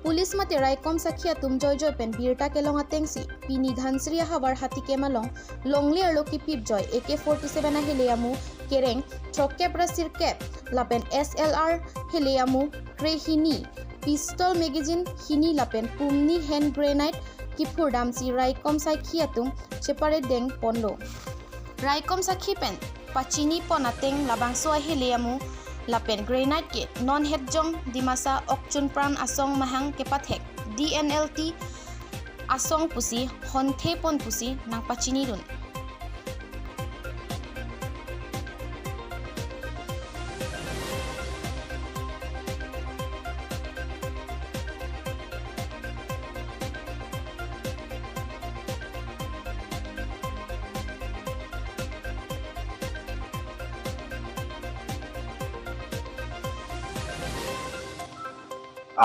Police mate Raikom Sakhi atum joy joy pen birta kelong atengsi pini Dhansiri hawar hati kemalong longli arlo ki pip joy AK-47 a heliamu kereng chokep rasir kep lapen SLR heliamu krehini pistol magazine hini lapen pumni hand grenade kipur damsi Raikom Sakhi atum chepare deng ponlo Raikom Sakhi pen pachini ponateng labangso a heliamu lapen grenade ke non head jong Dimasa okchun pran asong mahang kepathek DNLT asong pusi honthe pon pusi nang pachini run.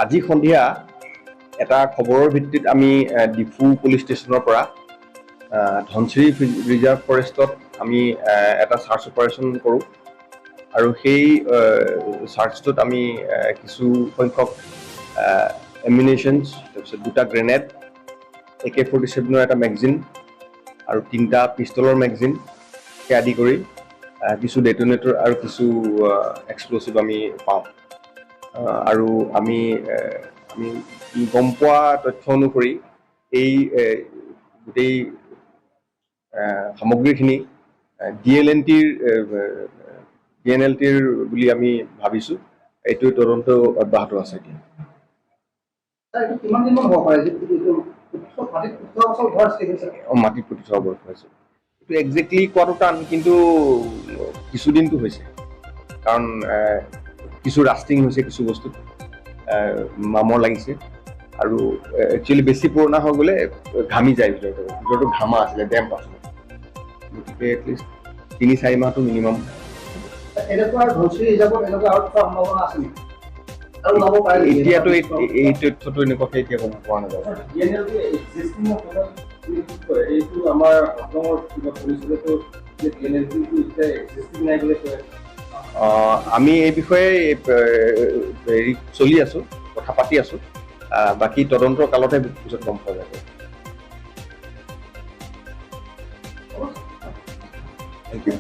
আজি সন্ধিয়া এটা খবৰৰ ভিত্তিত আমি Diphu police ষ্টেচনৰ পৰা Dhansiri reserve ফৰেষ্টত আমি এটা চাৰ্চ অপাৰেশ্যন কৰোঁ আৰু সেই চাৰ্চটোত আমি কিছু সংখ্যক এমিনেশ্যনছ, তাৰপিছত দুটা গ্ৰেনেড, AK-47ৰ এটা মেগজিন আৰু তিনিটা পিষ্টলৰ মেগজিনকে আদি কৰি কিছু ডেটনেটৰ আৰু কিছু এক্সপ্ল'চিভ আমি পাওঁ। আৰু আমি আমি গম পোৱা তথ্য অনুসৰি এই গোটেই সামগ্ৰীখিনি DNLTৰ বুলি আমি ভাবিছোঁ। এইটো তদন্ত অব্যাহত আছে এতিয়া। মাটিত পুতি থোৱা বয়স হৈছে, এইটো একজেক্টলি কোৱাটো টান, কিন্তু কিছুদিনটো হৈছে, কাৰণ কিছু ৰাষ্টিং হৈছে, কিছু বস্তুত মামৰ লাগিছে আৰু একচুৱেলি বেছি পুৰণা হৈ গ'লে ঘামি যায়, ভিতৰতো ঘামা আছিলে, ডেম্প আছিলে, গতিকে এটলিষ্ট 3-4 মাহটো মিনিমাম। এতিয়াতো এই তথ্যটো এনেকুৱাকৈ এতিয়া গম পোৱা নাযাব। আমি এই বিষয়ে হেৰি চলি আছোঁ, কথা পাতি আছোঁ, বাকী তদন্তৰ কালতহে পিছত গম পোৱা যাব। Thank you.